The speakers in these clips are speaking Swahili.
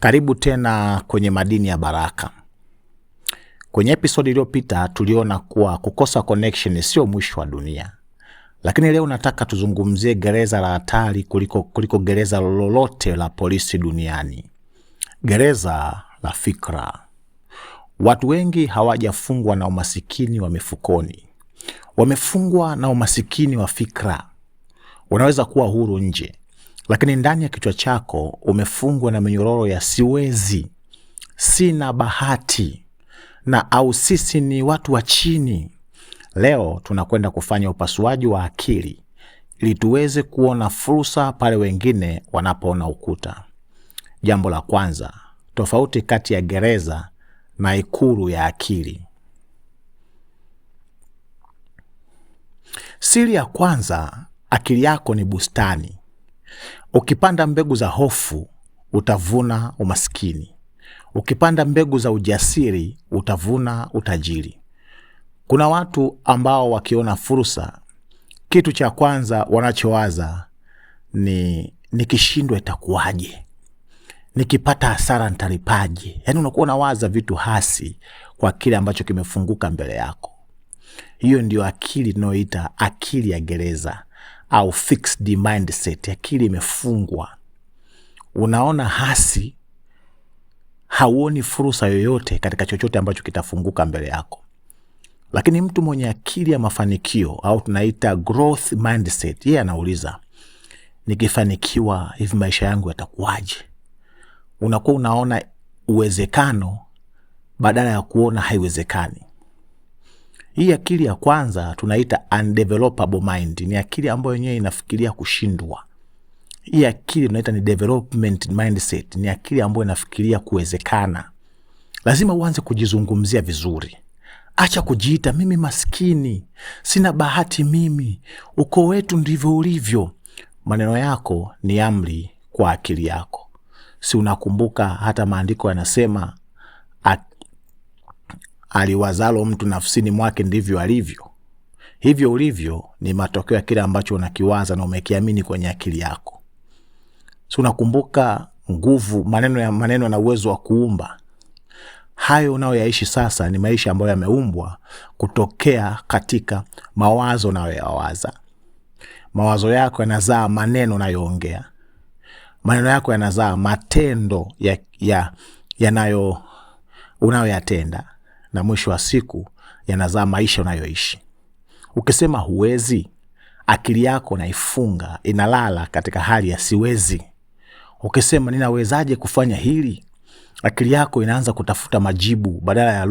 Karibu tena kwenye Madini ya Baraka. Kwenye episodi iliyopita tuliona kuwa kukosa connection sio mwisho wa dunia, lakini leo nataka tuzungumzie gereza la hatari kuliko gereza lolote la polisi duniani, gereza la fikra. Watu wengi hawajafungwa na umasikini wa mifukoni, wamefungwa na umasikini wa fikra. Unaweza kuwa huru nje, lakini ndani ya kichwa chako umefungwa na minyororo ya siwezi, sina bahati na au sisi ni watu wa chini. Leo tunakwenda kufanya upasuaji wa akili ili tuweze kuona fursa pale wengine wanapoona ukuta. Jambo la kwanza, tofauti kati ya gereza na ikulu ya akili. Siri ya kwanza, akili yako ni bustani. Ukipanda mbegu za hofu utavuna umaskini. Ukipanda mbegu za ujasiri utavuna utajiri. Kuna watu ambao wakiona fursa, kitu cha kwanza wanachowaza ni nikishindwa itakuwaje? Nikipata hasara nitalipaje? Yaani unakuwa unawaza vitu hasi kwa kile ambacho kimefunguka mbele yako. Hiyo ndio akili tunayoita akili ya gereza au fixed mindset. Akili imefungwa, unaona hasi, hauoni fursa yoyote katika chochote ambacho kitafunguka mbele yako. Lakini mtu mwenye akili ya mafanikio au tunaita growth mindset, yeye anauliza nikifanikiwa hivi maisha yangu yatakuwaje? Unakuwa unaona uwezekano badala ya kuona haiwezekani. Hii akili ya kwanza tunaita undevelopable mind, ni akili ambayo yenyewe inafikiria kushindwa. Hii akili tunaita ni development mindset, ni akili ambayo inafikiria kuwezekana. Lazima uanze kujizungumzia vizuri. Acha kujiita mimi maskini, sina bahati mimi, ukoo wetu ndivyo ulivyo. Maneno yako ni amri kwa akili yako. Si unakumbuka hata maandiko yanasema aliwazalo mtu nafsini mwake ndivyo alivyo. Hivyo ulivyo ni matokeo ya kile ambacho unakiwaza na umekiamini kwenye akili yako. Si unakumbuka nguvu, maneno ya maneno na uwezo wa kuumba. Hayo unayoyaishi sasa ni maisha ambayo yameumbwa kutokea katika mawazo unayoyawaza. Mawazo yako yanazaa maneno unayoongea, maneno yako yanazaa matendo yanayo unayoyatenda, na mwisho wa siku yanazaa maisha unayoishi. Ukisema huwezi, akili yako naifunga, inalala katika hali ya siwezi. Ukisema ninawezaje kufanya hili, akili yako inaanza kutafuta majibu badala ya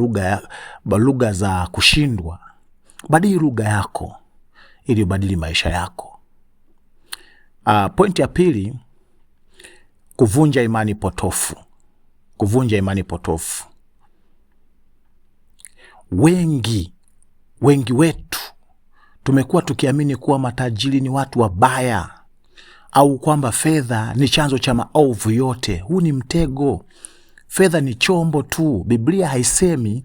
lugha za kushindwa. Badili lugha yako ili ubadili maisha yako. Pointi ya pili, kuvunja imani potofu. Kuvunja imani potofu. Wengi wetu tumekuwa tukiamini kuwa matajiri ni watu wabaya au kwamba fedha ni chanzo cha maovu yote. Huu ni mtego. Fedha ni chombo tu. Biblia haisemi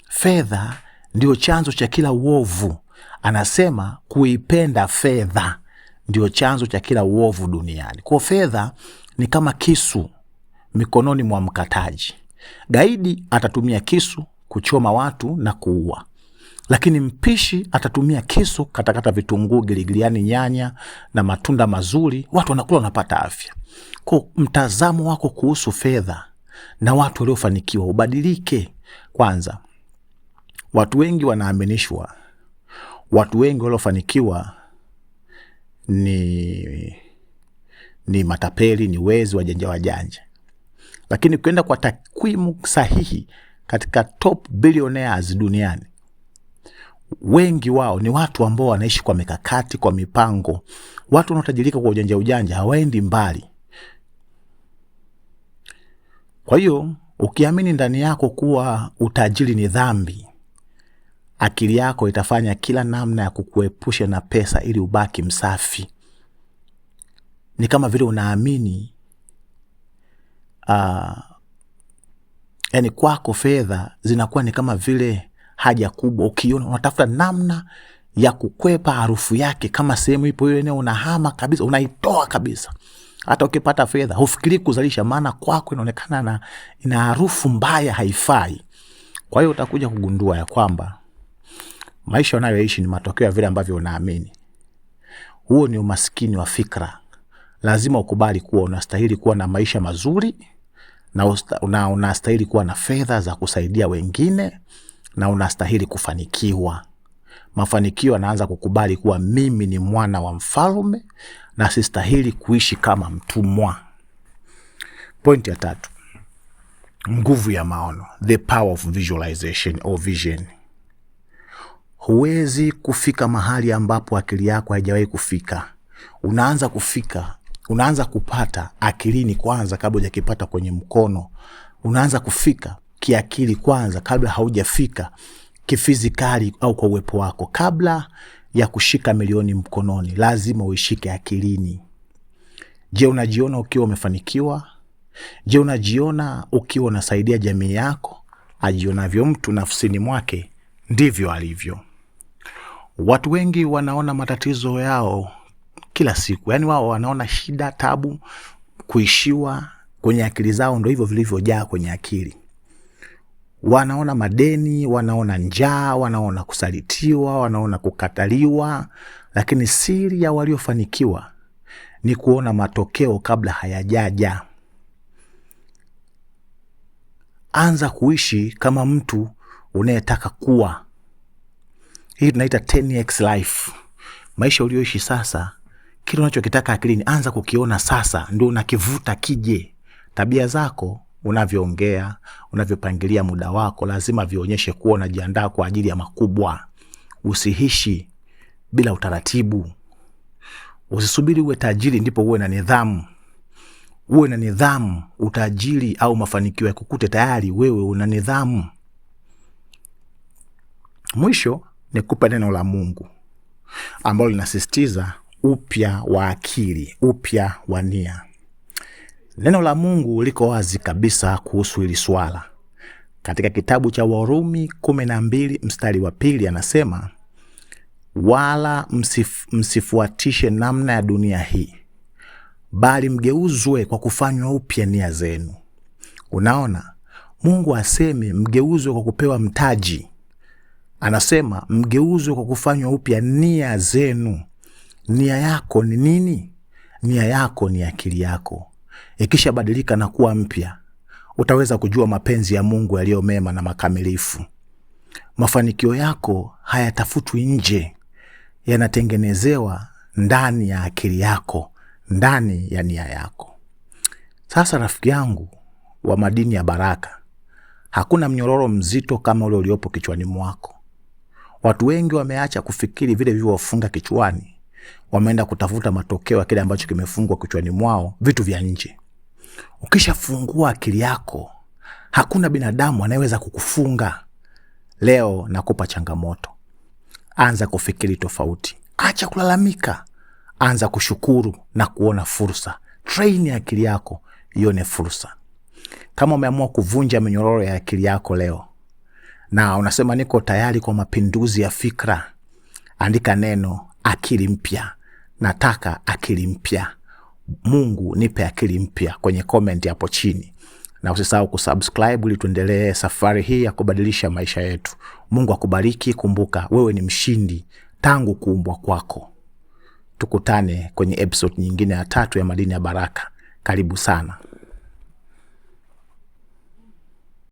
fedha ndio chanzo cha kila uovu. Anasema kuipenda fedha ndio chanzo cha kila uovu duniani. Kwa fedha ni kama kisu mikononi mwa mkataji. Gaidi atatumia kisu kuchoma watu na kuua, lakini mpishi atatumia kisu katakata vitunguu, giligiliani, nyanya na matunda mazuri, watu wanakula, wanapata afya. Kwa mtazamo wako kuhusu fedha na watu waliofanikiwa ubadilike. Kwanza, watu wengi wanaaminishwa, watu wengi waliofanikiwa ni matapeli, ni wezi, wajanja wajanja. Lakini ukienda kwa takwimu sahihi katika top billionaires duniani, wengi wao ni watu ambao wanaishi kwa mikakati, kwa mipango. Watu wanaotajirika kwa ujanja ujanja hawaendi mbali. Kwa hiyo ukiamini ndani yako kuwa utajiri ni dhambi, akili yako itafanya kila namna ya kukuepusha na pesa ili ubaki msafi. Ni kama vile unaamini yani kwako fedha zinakuwa ni kama vile haja kubwa. Ukiona unatafuta namna ya kukwepa harufu yake, kama sehemu ipo ile eneo unahama kabisa, unaitoa kabisa. Hata ukipata fedha hufikirii kuzalisha, maana kwako inaonekana na ina harufu mbaya, haifai. Kwa hiyo utakuja kugundua ya kwamba maisha unayoishi ni matokeo ya vile ambavyo unaamini. Huo ni umaskini wa fikra. Lazima ukubali kuwa unastahili kuwa na maisha mazuri na unastahili kuwa na fedha za kusaidia wengine na unastahili kufanikiwa. Mafanikio yanaanza kukubali kuwa mimi ni mwana wa mfalme na sistahili kuishi kama mtumwa. Pointi ya tatu, nguvu ya maono, the power of visualization or vision. Huwezi kufika mahali ambapo akili yako haijawahi kufika. Unaanza kufika, unaanza kupata akilini kwanza kabla hujakipata kwenye mkono. Unaanza kufika kiakili kwanza kabla haujafika kifizikali au kwa uwepo wako. Kabla ya kushika milioni mkononi, lazima uishike akilini. Je, unajiona ukiwa umefanikiwa? Je, unajiona ukiwa unasaidia jamii yako? Ajionavyo mtu nafsini mwake ndivyo alivyo. Watu wengi wanaona matatizo yao kila siku, yaani wao wanaona shida, tabu, kuishiwa kwenye akili zao, ndo hivyo vilivyojaa kwenye akili. Wanaona madeni, wanaona njaa, wanaona kusalitiwa, wanaona kukataliwa, lakini siri ya waliofanikiwa ni kuona matokeo kabla hayajaja. Anza kuishi kama mtu unayetaka kuwa. Hii tunaita 10x life. Maisha ulioishi sasa, kile unachokitaka akilini, anza kukiona sasa, ndio unakivuta kije. Tabia zako, unavyoongea, unavyopangilia muda wako, lazima vionyeshe kuwa unajiandaa kwa ajili ya makubwa. Usiishi bila utaratibu. Usisubiri uwe tajiri ndipo uwe na nidhamu. Uwe na nidhamu, utajiri au mafanikio yakukute tayari wewe una nidhamu. Mwisho nikupe neno la Mungu ambalo linasisitiza upya wa akili, upya wa nia. Neno la Mungu liko wazi kabisa kuhusu hili swala. Katika kitabu cha Warumi 12 mstari wa 2 anasema, wala msifuatishe namna ya dunia hii, bali mgeuzwe kwa kufanywa upya nia zenu. Unaona, Mungu asemi mgeuzwe kwa kupewa mtaji. Anasema mgeuzwe kwa kufanywa upya nia zenu. Nia yako ni nini? Nia yako ni akili yako. Ikishabadilika na kuwa mpya, utaweza kujua mapenzi ya Mungu yaliyo mema na makamilifu. Mafanikio yako hayatafutwi nje, yanatengenezewa ndani ya akili yako, ndani ya nia yako. Sasa rafiki yangu wa madini ya baraka, hakuna mnyororo mzito kama ule uliopo kichwani mwako. Watu wengi wameacha kufikiri vile vilivyowafunga kichwani, wameenda kutafuta matokeo ya kile ambacho kimefungwa kichwani mwao, vitu vya nje. Ukishafungua akili yako, hakuna binadamu anayeweza kukufunga. Leo nakupa changamoto. Anza kufikiri tofauti. Acha kulalamika. Anza kushukuru na kuona fursa. Train akili yako ione fursa. Kama umeamua kuvunja minyororo ya akili yako leo na unasema niko tayari kwa mapinduzi ya fikra, andika neno akili mpya. Nataka akili mpya. Mungu nipe akili mpya kwenye comment hapo chini. Na usisahau kusubscribe ili tuendelee safari hii ya kubadilisha maisha yetu. Mungu akubariki. Kumbuka wewe ni mshindi tangu kuumbwa kwako. Tukutane kwenye episode nyingine ya 3 ya Madini ya Baraka. Karibu sana.